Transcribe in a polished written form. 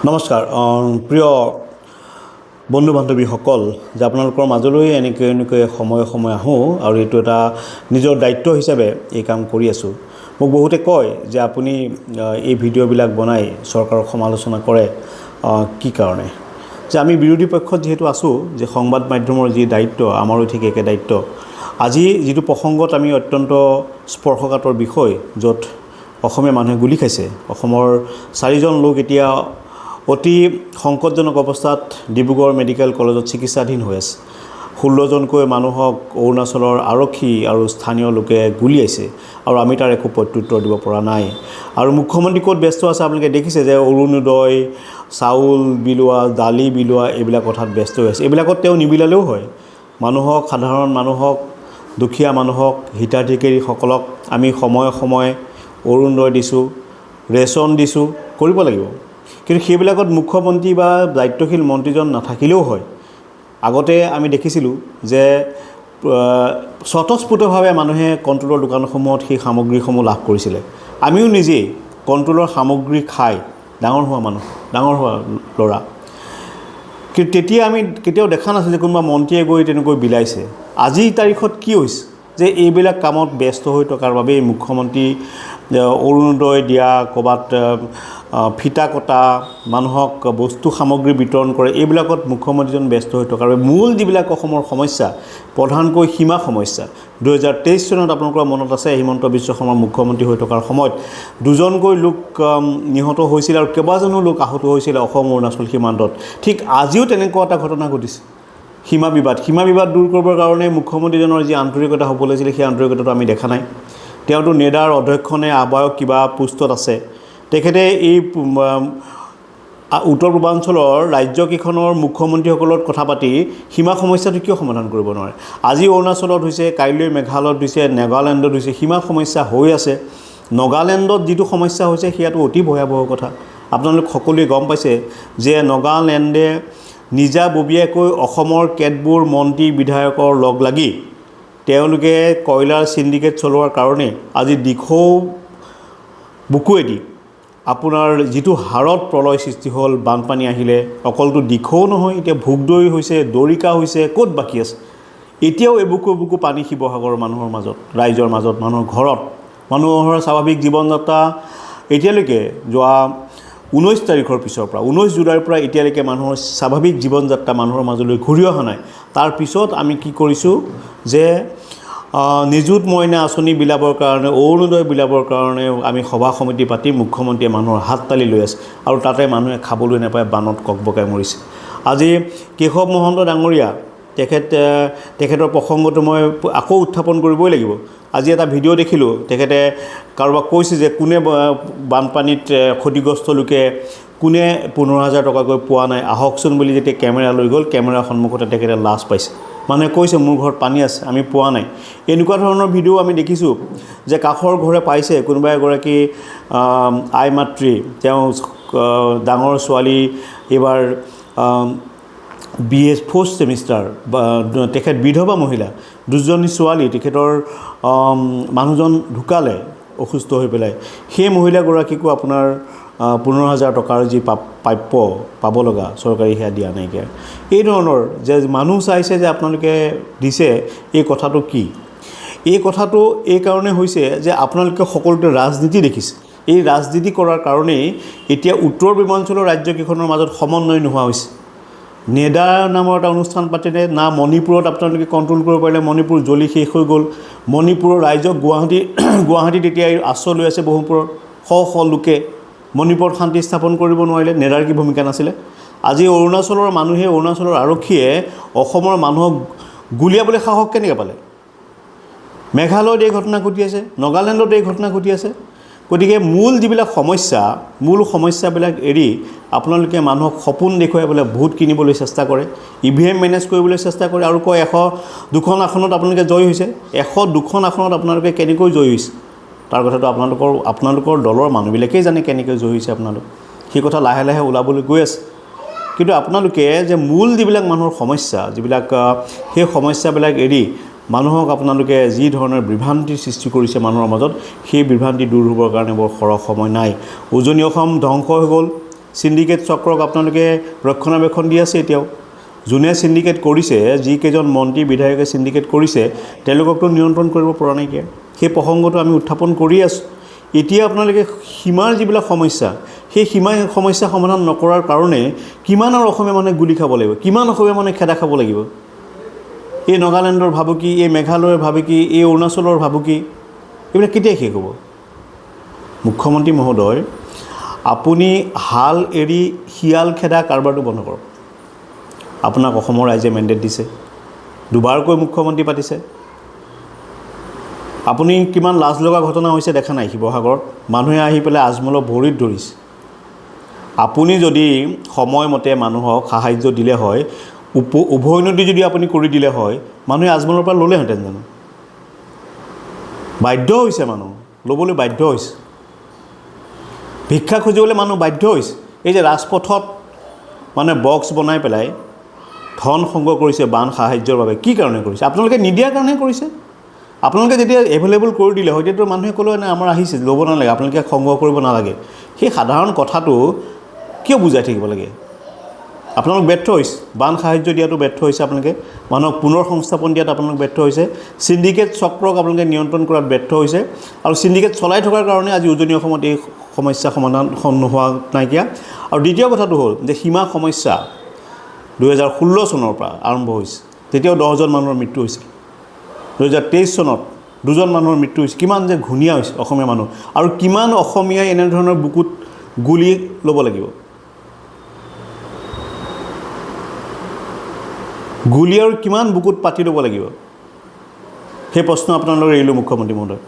নমস্কাৰ প্ৰিয় বন্ধু বান্ধৱীসকল, যে আপোনালোকৰ মাজলৈ এনেকৈ এনেকৈ সময়ে সময়ে আহোঁ আৰু এইটো এটা নিজৰ দায়িত্ব হিচাপে এই কাম কৰি আছোঁ। মোক বহুতে কয় যে আপুনি এই ভিডিঅ'বিলাক বনাই চৰকাৰক সমালোচনা কৰে কি কাৰণে, যে আমি বিৰোধী পক্ষত যিহেতু আছোঁ, যে সংবাদ মাধ্যমৰ যি দায়িত্ব, আমাৰো ঠিক একে দায়িত্ব। আজি যিটো প্ৰসংগত আমি অত্যন্ত স্পৰ্শকাতৰ বিষয়, য'ত অসমীয়া মানুহে গুলি খাইছে, অসমৰ চাৰিজন লোক এতিয়া অতি সংকটজনক অৱস্থাত ডিব্ৰুগড় মেডিকেল কলেজত চিকিৎসাধীন হৈ আছে। 16জনকৈ মানুহক অৰুণাচলৰ আৰক্ষী আৰু স্থানীয় লোকে গুলিয়াইছে আৰু আমি তাৰ একো প্ৰত্যুত্তৰ দিব পৰা নাই। আৰু মুখ্যমন্ত্ৰী ক'ত ব্যস্ত আছে আপোনালোকে দেখিছে যে অৰুণোদয়, চাউল বিলোৱা, দালি বিলোৱা, এইবিলাক কথাত ব্যস্ত হৈ আছে। এইবিলাকত তেওঁ নিবিলালেও হয়। মানুহক, সাধাৰণ মানুহক, দুখীয়া মানুহক, হিতাধিকাৰীসকলক আমি সময়ে সময়ে অৰুণোদয় দিছোঁ, ৰেচন দিছোঁ, কৰিব লাগিব। কিন্তু সেইবিলাকত মুখ্যমন্ত্ৰী বা দায়িত্বশীল মন্ত্ৰীজন নাথাকিলেও হয়। আগতে আমি দেখিছিলোঁ যে স্বতঃস্ফূৰ্তভাৱে মানুহে কণ্ট্ৰলৰ দোকানসমূহত সেই সামগ্ৰীসমূহ লাভ কৰিছিলে। আমিও নিজেই কণ্ট্ৰলৰ সামগ্ৰী খাই ডাঙৰ হোৱা মানুহ, ডাঙৰ হোৱা ল'ৰা। কিন্তু তেতিয়া আমি কেতিয়াও দেখা নাছিলোঁ যে কোনোবা মন্ত্ৰীয়ে গৈ তেনেকৈ বিলাইছে। আজিৰ তাৰিখত কি হৈছে যে এইবিলাক কামত ব্যস্ত হৈ থকাৰ বাবেই মুখ্যমন্ত্ৰী অৰুণোদয় দিয়া, ক'ৰবাত ফিটা কটা, মানুহক বস্তু সামগ্ৰী বিতৰণ কৰে, এইবিলাকত মুখ্যমন্ত্ৰীজন ব্যস্ত হৈ থকাৰ বাবে মূল যিবিলাক অসমৰ সমস্যা, প্ৰধানকৈ সীমা সমস্যা, 2023 চনত আপোনালোকৰ মনত আছে, হিমন্ত বিশ্ব শৰ্মা মুখ্যমন্ত্ৰী হৈ থকাৰ সময়ত দুজনকৈ লোক নিহত হৈছিল আৰু কেইবাজনো লোক আহত হৈছিল অসম অৰুণাচল সীমান্তত। ঠিক আজিও তেনেকুৱা এটা ঘটনা ঘটিছে। সীমা বিবাদ দূৰ কৰিবৰ কাৰণে মুখ্যমন্ত্ৰীজনৰ যি আন্তৰিকতা হ'ব লাগিছিলে, সেই আন্তৰিকতাটো আমি দেখা নাই। তেওঁতো নেডাৰ অধ্যক্ষ নে আহ্বায়ক কিবা পোষ্টত আছে। তেখেতে এই উত্তৰ পূৰ্বাঞ্চলৰ ৰাজ্যকেইখনৰ মুখ্যমন্ত্ৰীসকলৰ কথা পাতি সীমা সমস্যাটো কিয় সমাধান কৰিব নোৱাৰে? আজি অৰুণাচলত হৈছে, কাইলৈ মেঘালয়ত হৈছে, নাগালেণ্ডত হৈছে, সীমা সমস্যা হৈ আছে। নগালেণ্ডত যিটো সমস্যা হৈছে, সেয়াটো অতি ভয়াৱহ কথা। আপোনালোক সকলোৱে গম পাইছে যে নগালেণ্ডে নিজাববীয়াকৈ অসমৰ কেতবোৰ মন্ত্ৰী বিধায়কৰ লগ লাগি তেওঁলোকে কয়লাৰ চিণ্ডিকেট চলোৱাৰ কাৰণে আজি দিখৌ বুকুৱেদি আপোনাৰ যিটো হাৰত প্ৰলয় সৃষ্টি হ'ল, বানপানী আহিলে, অকলটো দিখৌ নহয়, এতিয়া ভোগদৈ হৈছে, দৰিকা হৈছে, ক'ত বাকী আছে? এতিয়াও এবুকু এবুকু পানী শিৱসাগৰৰ মানুহৰ মাজত, ৰাইজৰ মাজত, মানুহৰ ঘৰত। মানুহৰ স্বাভাৱিক জীৱন যাত্ৰা এতিয়ালৈকে যোৱা 19 তাৰিখৰ পিছৰ পৰা, 19 জুলাইৰ পৰা এতিয়ালৈকে মানুহৰ স্বাভাৱিক জীৱন যাত্ৰা মানুহৰ মাজলৈ ঘূৰি অহা নাই। তাৰপিছত আমি কি কৰিছোঁ যে নিযুত মইনা আঁচনি বিলাবৰ কাৰণে, অৰুণোদয় বিলাবৰ কাৰণে আমি সভা সমিতি পাতি মুখ্যমন্ত্ৰীয়ে মানুহৰ হাত তালি লৈ আছে আৰু তাতে মানুহে খাবলৈ নাপায় বানত ককবকাই মৰিছে। আজি কেশৱ মহন্ত ডাঙৰীয়া, তেখেতৰ প্ৰসংগটো মই আকৌ উত্থাপন কৰিবই লাগিব। আজি এটা ভিডিঅ' দেখিলোঁ, তেখেতে কাৰোবাক কৈছে যে কোনে বানপানীত ক্ষতিগ্ৰস্ত লোকে কোনে 15,000 টকাকৈ পোৱা নাই, আহকচোন বুলি যেতিয়া কেমেৰা লৈ গ'ল, কেমেৰাৰ সন্মুখতে তেখেতে লাজ পাইছে। মানুহে কৈছে মোৰ ঘৰত পানী আছে, আমি পোৱা নাই। এনেকুৱা ধৰণৰ ভিডিঅ' আমি দেখিছোঁ যে কাষৰ ঘৰে পাইছে, কোনোবা এগৰাকী আই মাতৃ, তেওঁ ডাঙৰ ছোৱালী এইবাৰ বি এ ফ'ৰ্থ ছেমিষ্টাৰ, বা তেখেত বিধৱা মহিলা, দুজনী ছোৱালী, তেখেতৰ মানুহজন ঢুকালে অসুস্থ হৈ পেলাই। সেই মহিলাগৰাকীকো আপোনাৰ 15,000 টকাৰ যি প্ৰাপ্য পাব লগা চৰকাৰী, সেয়া দিয়া নাইকিয়া। এই ধৰণৰ যে মানুহ চাইছে যে আপোনালোকে দিছে, এই কথাটো কি? এই কথাটো এই কাৰণে হৈছে যে আপোনালোকে সকলোতে ৰাজনীতি দেখিছে। এই ৰাজনীতি কৰাৰ কাৰণেই এতিয়া উত্তৰ পূৰ্বাঞ্চলৰ ৰাজ্যকেইখনৰ মাজত সমন্বয় নোহোৱা হৈছে। নেডা নামৰ এটা অনুষ্ঠান পাতিলে না মণিপুৰত আপোনালোকে কণ্ট্ৰল কৰিব পাৰিলে, মণিপুৰ জ্বলি শেষ হৈ গ'ল। মণিপুৰৰ ৰাইজক গুৱাহাটীত এতিয়া আশ্ৰয় লৈ আছে ব্ৰহ্মপুৰৰ শ শ লোকে। মণিপুৰত শান্তি স্থাপন কৰিব নোৱাৰিলে, নেডাৰ কি ভূমিকা নাছিলে? আজি অৰুণাচলৰ মানুহে, অৰুণাচলৰ আৰক্ষীয়ে অসমৰ মানুহক গুলীয়াবলৈ সাহস কেনেকৈ পালে? মেঘালয়ত এই ঘটনা ঘটি আছে, নগালেণ্ডত এই ঘটনা ঘটি আছে। গতিকে মূল যিবিলাক সমস্যা, মূল সমস্যাবিলাক এৰি আপোনালোকে মানুহক সপোন দেখুৱাই পেলাই ভোট কিনিবলৈ চেষ্টা কৰে, ইভিএম মেনেজ কৰিবলৈ চেষ্টা কৰে আৰু কয় 102খন আসনত আপোনালোকে জয়ী হৈছে। 102খন আসনত আপোনালোকে কেনেকৈ জয়ী হৈছে, তাৰ কথাটো আপোনালোকৰ দলৰ মানুহবিলাকেই জানে কেনেকৈ জয়ী হৈছে আপোনালোক। সেই কথা লাহে লাহে ওলাবলৈ গৈ আছে। কিন্তু আপোনালোকে যে মূল যিবিলাক মানুহৰ সমস্যা, যিবিলাক সেই সমস্যাবিলাক এৰি মানুহক আপোনালোকে যি ধৰণৰ বিভ্ৰান্তিৰ সৃষ্টি কৰিছে মানুহৰ মাজত, সেই বিভ্ৰান্তি দূৰ হ'বৰ কাৰণে বৰ সৰহ সময় নাই। উজনি অসম ধ্বংস হৈ গ'ল। চিণ্ডিকেট চক্ৰক আপোনালোকে ৰক্ষণাবেক্ষণ দি আছে এতিয়াও। যোনে চিণ্ডিকেট কৰিছে, যিকেইজন মন্ত্ৰী বিধায়কে চিণ্ডিকেট কৰিছে, তেওঁলোককতো নিয়ন্ত্ৰণ কৰিব পৰা নাইকিয়া। সেই প্ৰসংগটো আমি উত্থাপন কৰি আছোঁ। এতিয়া আপোনালোকে সীমাৰ যিবিলাক সমস্যা, সেই সীমা সমস্যা সমাধান নকৰাৰ কাৰণে কিমান আৰু অসমীয়া মানুহে গুলি খাব লাগিব, কিমান অসমীয়া মানুহে খেদা খাব লাগিব? এই নগালেণ্ডৰ ভাবুকি, এই মেঘালয়ৰ ভাবুকি, এই অৰুণাচলৰ ভাবুকি, এইবিলাক কেতিয়া শেষ হ'ব? মুখ্যমন্ত্ৰী মহোদয়, আপুনি হাল এৰি শিয়াল খেদা কাৰবাৰটো বন্ধ কৰক। আপোনাক অসমৰ ৰাইজে মেণ্ডেট দিছে, দুবাৰকৈ মুখ্যমন্ত্ৰী পাতিছে। আপুনি কিমান লাজ লগা ঘটনা হৈছে দেখা নাই? শিৱসাগৰত মানুহে আহি পেলাই আজমলৰ ভৰিত ধৰিছে। আপুনি যদি সময়মতে মানুহক সাহাৰ্য দিলে হয়, উভৈনদী যদি আপুনি কৰি দিলে হয়, মানুহে আজমলৰ পৰা ল'লেহেঁতেন জানো? বাধ্য হৈছে মানুহ ল'বলৈ, বাধ্য হৈছে ভিক্ষা খুজিবলৈ, মানুহ বাধ্য হৈছে। এই যে ৰাজপথত মানে বক্স বনাই পেলাই ধন সংগ্ৰহ কৰিছে বান সাহাৰ্যৰ বাবে, কি কাৰণে কৰিছে? আপোনালোকে নিদিয়াৰ কাৰণে কৰিছে। আপোনালোকে যেতিয়া এভেইলেবল কৰি দিলে হয়, তেতিয়াতো মানুহে ক'লে নাই, আমাৰ আহিছে, ল'ব নালাগে, আপোনালোকে সংগ্ৰহ কৰিব নালাগে। সেই সাধাৰণ কথাটো কিয় বুজাই থাকিব লাগে? আপোনালোক ব্যৰ্থ হৈছে। বান সাহাৰ্য দিয়াটো ব্যৰ্থ হৈছে আপোনালোকে, মানুহক পুনৰ সংস্থাপন দিয়াত আপোনালোক ব্যৰ্থ হৈছে, চিণ্ডিকেট চক্ৰক আপোনালোকে নিয়ন্ত্ৰণ কৰাত ব্যৰ্থ হৈছে আৰু চিণ্ডিকেট চলাই থকাৰ কাৰণে আজি উজনি অসমত এই সমস্যা সমাধান নোহোৱা নাইকিয়া। আৰু দ্বিতীয় কথাটো হ'ল যে সীমা সমস্যা 2016 চনৰ পৰা আৰম্ভ হৈছে। তেতিয়াও 10জন মানুহৰ মৃত্যু হৈছিল। 2023 চনত দুজন মানুহৰ মৃত্যু হৈছে। কিমান যে ঘূণীয়া হৈছে অসমীয়া মানুহ আৰু কিমান অসমীয়াই এনেধৰণৰ বুকুত গুলি ল'ব লাগিব, গুলি আৰু কিমান বুকুত পাতি ল'ব লাগিব, সেই প্ৰশ্ন আপোনালোকে এৰিলোঁ মুখ্যমন্ত্ৰী মহোদয়।